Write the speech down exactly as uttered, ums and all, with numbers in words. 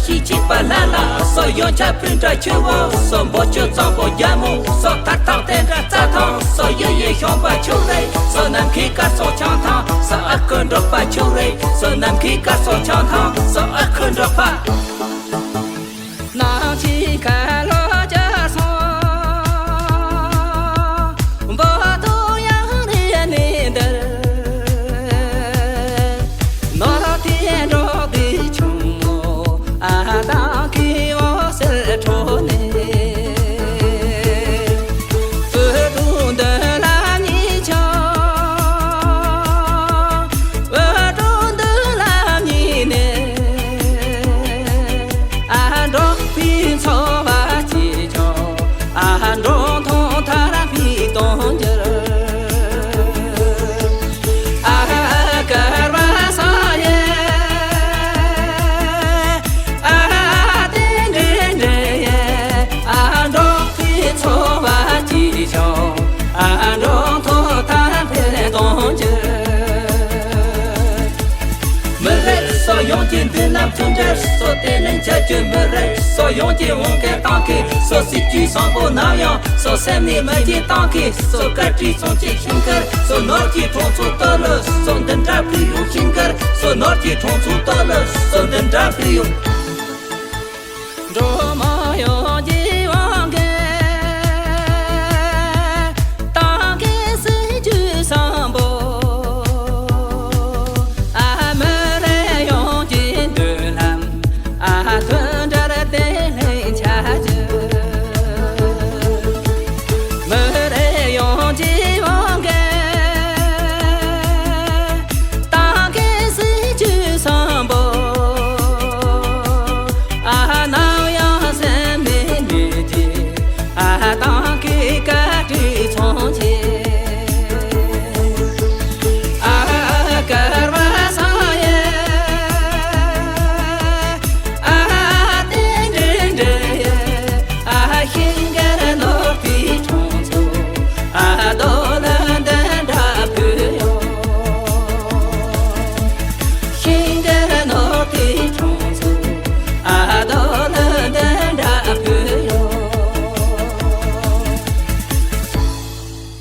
ཤེས་བྱེད་པ་ལ་ལ་སོ་ཡོན་ཆབ་སྤུན་ཟླ་ཆུ་བོ་སོ་འབོ་ཆུ་གཙང་པོ་རྒྱ་མོ་སོ་ཐར་ཐང་བསྟན་དགའ་རྩྭ་ཐང་སོ་ཡུལ་ཡུལ་གཞོང་པ་ཆུ་རེ་སོ་ནམ་མཁའི་སྐར་ཚོགས་བྱང་ཐང་སོ་ཨ་ཁུ་འབྲོག་པ་ཆུ་རེ་སོ་ནམ་མཁའི་སྐར་ཚོགས་བྱང་ཐང་སོ་ཨ་ཁུ་འབྲོག་པ། ནང་ཆེན་ཁ་ལོ་བརྒྱ་སོང་། འབོ་ཐོ་ཡང་རེ་ནས་འདིར། ནོར་དེ་འགྲོ་དེ་ཆུང་མོ་ཨ་དང་གི་འོ་སེར་ཁྲོ་ནས། ཨུ་ཏུ་འདི་ལ་ཉེ་ཆ། ཨུ་ཏུ་འདི་ལ་ཉེ་ནས། ཨ་འགྲོགས་པའི་འཚོ་བ་སྐྱེལ་ཆོག་ཨ་འགྲོ་མཐོང་ཐར་པའི་དོན་འགྱུར། ཨ་ཀར་བ་ས་ཡེ། ཨ་དེ་འདྲེ་འདྲེ་ཡེ། ཨ་འགྲོགས་པའི་འཚོ་བ་སྐྱེལ་ཆོག་ཨ་འགྲོ་མཐོང་ཐར་པའི་དོན་འགྱུར། མི་རེ་སོ་ཡོང་གི་འདི་ནམ་ཚུན་འདྲ་སོ་དེ་ནས་འཆར་གྱི་མི་རེ་སོ་ཡོང་གི་འོང་སྐལ་བཏང་གི་སོ་སྲིད་ཇུས་བཟང་པོ་ནམ་ཡང་སོ་སེམས་ནས་མ་བརྗེད་བཏང་གི་སོ་བཀའ་དྲིན་སོང་གི་ཤིང་ཀར་སོ་ནོར་གྱི་གྲོང་ཚོ་ལྟོ་ལོ་སོ་འདི་འདྲ་ཕུལ་ཡོང་ཤིང་ཀར་སོ་ནོར་གྱི་གྲོང་ཚོ་ལྟོ་ལོ་སོ་འདི་འདྲ་ཕུལ་ཡོང་།